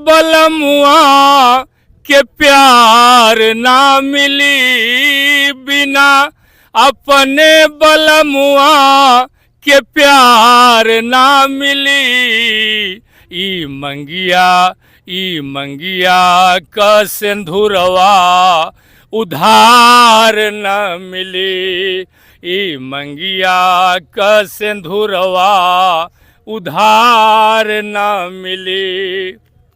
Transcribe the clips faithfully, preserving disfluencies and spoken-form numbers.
बलमुआ के प्यार ना मिली, बिना अपने बलमुआ के प्यार ना मिली। ई मंगिया, ई मंगिया क सिंधुरवा उधार न मिली। ई मंगिया क सिंधुरवा उधार न मिली।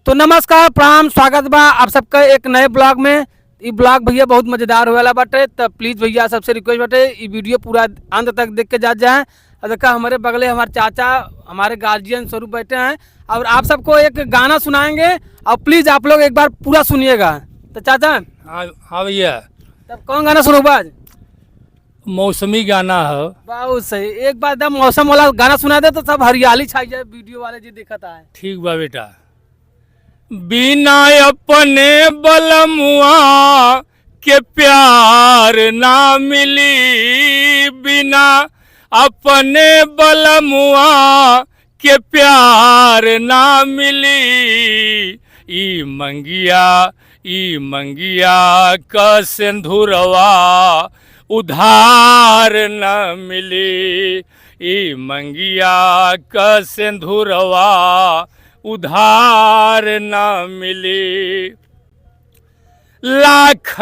तो नमस्कार, प्रणाम, स्वागत बा आप सबका एक नए ब्लॉग में। ई ब्लॉग भैया बहुत मजेदार होए वाला बाटे, त प्लीज भैया सबसे रिक्वेस्ट बाटे, ई वीडियो पूरा अंत तक देख के जात जाए। और देखा, हमारे बगले हमारे चाचा, हमारे गार्जियन स्वरूप बैठे हैं और आप सबको एक गाना सुनाएंगे और प्लीज आप लोग एक बार पूरा सुनिएगा। तो चाचा, हाँ, हाँ भैया। तब कौन गाना सुनोबा आज? मौसमी गाना है। बहुत सही, एक बार एकदम मौसम वाला गाना सुना दे तो सब हरियाली छाई जाए, वीडियो वाले जी देखत आए। ठीक बा बेटा। बिना अपने बलमुआ के प्यार ना मिली, बिना अपने बलमुआ के प्यार ना मिली। ई मंगिया, ई मंगिया क सिंधुरवा उधार न मिली। ई मंगिया क सिंधुरवा उधार न मिली। लाख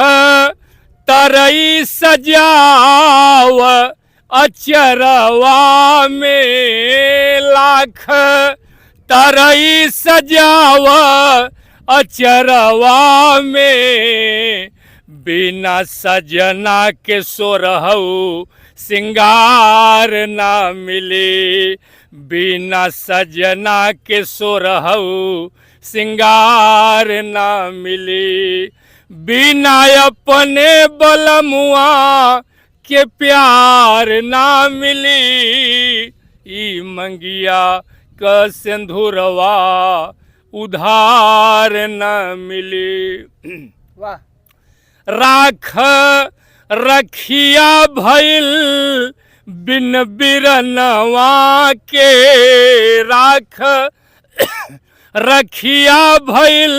तरई सजाव अचरवा में, लाख तरई सजाव अचरवा में, बिना सजना के सोरहू सिंगार ना मिली। बिना सजना के सोरहू सिंगार ना मिली। बिना अपने बलमुआ के प्यार ना मिली। ई मंगिया क सिंधुरवा उधार ना मिली। वाह। राख रखिया भइल बिन बिरनवा के, राख रखिया भइल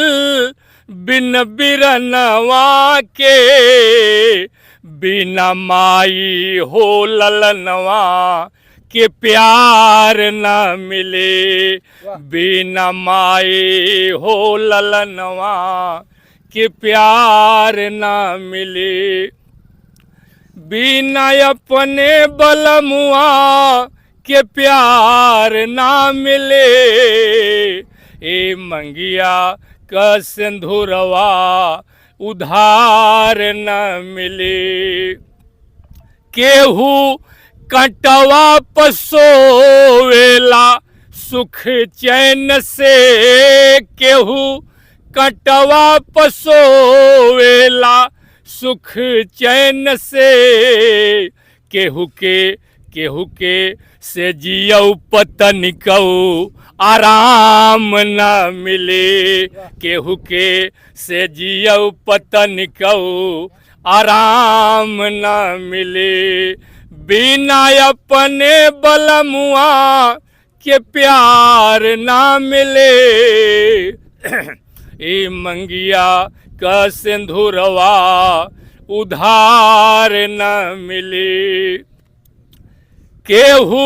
बिन बिरनवा के, बिना माई हो ललनवा के प्यार ना मिले। वाह। बिना माई हो ललनवा के प्यार ना मिले। बिना अपने बलमुआ के प्यार ना मिले। ए मंगिया क सिंधुरवा उधार न मिले। केहू कटवा प सोवेला सुख चैन से, केहू कटवा प सोवेला सुख चैन से। केहू के, केहू के से जियऊ पतनिकऊ आराम न मिले। केहू के से जियऊ पतनिकऊ आराम न मिले। बिना अपने बलमुआ के प्यार ना मिले। ए मंगिया क सिंधुरवा उधार न मिले। केहू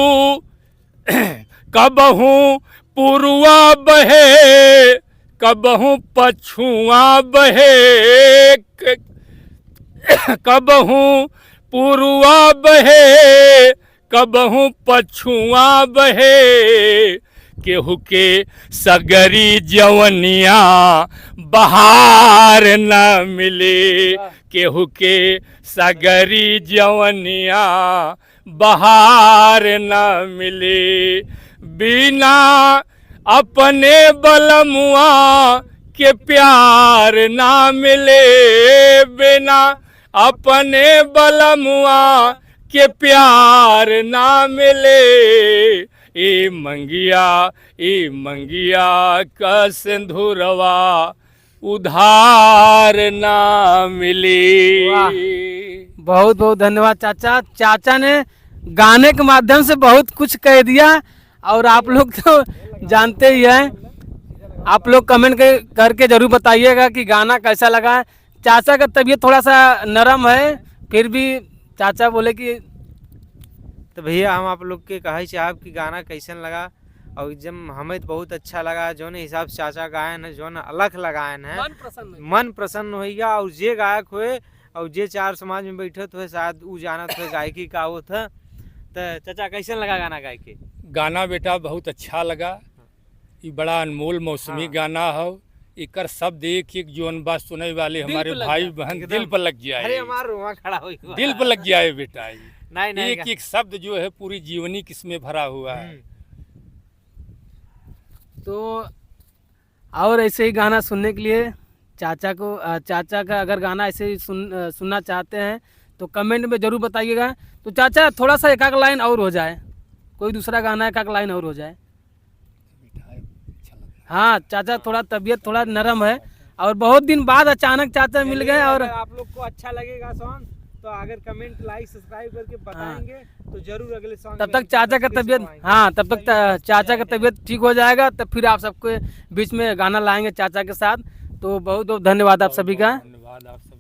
कबहूँ पुरुआ बहे, कबहूँ पछुआ बहे, क-, कबहूँ पुरुआ बहे, कबहूँ पछुआ बहे। केहू के सगरी जवनिया बहार न मिले। वाह। केहू के सगरी जवनिया बहार न मिले। बिना अपने बलमुआ के प्यार ना मिले, बिना अपने बलमुआ के प्यार ना मिले। ए मंगिया, ए मंगिया क सिंधुरवा उधार ना मिले। वाह, बहुत बहुत धन्यवाद चाचा। चाचा ने गाने के माध्यम से बहुत कुछ कह दिया और आप लोग तो जानते ही हैं। आप लोग कमेंट के, करके जरूर बताइएगा कि गाना कैसा लगा। चाचा का तबीयत थोड़ा सा नरम है, फिर भी चाचा बोले कि तो भैया, हम आप लोग के कहै चाहब कि गाना कैसन लगा, और जब हमें तो बहुत अच्छा लगा, जौन हिसाब से चाचा गायन है, जौन अलख लगायन है, मन प्रसन्न हो। मन प्रसन्न होइगा। और जे गायक होए और जे चार समाज में बैठत होए, शायद उ जानत होए गायकी का होत है। तो चाचा, कैसन लगा गाना गाय के? गाना बेटा बहुत अच्छा लगा। ई बड़ा अनमोल मौसमी हाँ। गाना हो। एकर शब्द एक एक जौन बा सुने वाले दिल हमारे पे लग भाई जाए। बहन एकदम। दिल पर लग जाए। अरे, हमार रोआ खड़ा होई। दिल पर लग जाए बेटा। ई नहीं, नहीं, एक गा- एक शब्द जो है पूरी जीवनी किसमें भरा हुआ है। हम्म। तो और ऐसे ही गाना सुनने के लिए चाचा को, अ, चाचा का अगर गाना ऐसे ही सुन, अ, सुनना चाहते हैं तो कमेंट में जरूर बताइएगा। तो चाचा, थोड़ा सा एक आध लाइन और हो जाए, कोई दूसरा गाना एक आध लाइन और हो जाए। हाँ चाचा, थोड़ा तबीयत थोड़ा नरम है और बहुत दिन बाद अचानक चाचा मिल गए। और अगर आप लोग को अच्छा लगेगा सॉन्ग तो अगर कमेंट, लाइक, सब्सक्राइब करके हाँ। बताएंगे तो जरूर अगले सॉन्ग तब में तक चाचा का तबीयत, हाँ, तब तक चाचा का तबीयत ठीक हो जाएगा, तब फिर आप सबके बीच में गाना लाएंगे चाचा के साथ। तो बहुत बहुत धन्यवाद आप सभी का। धन्यवाद आप सब।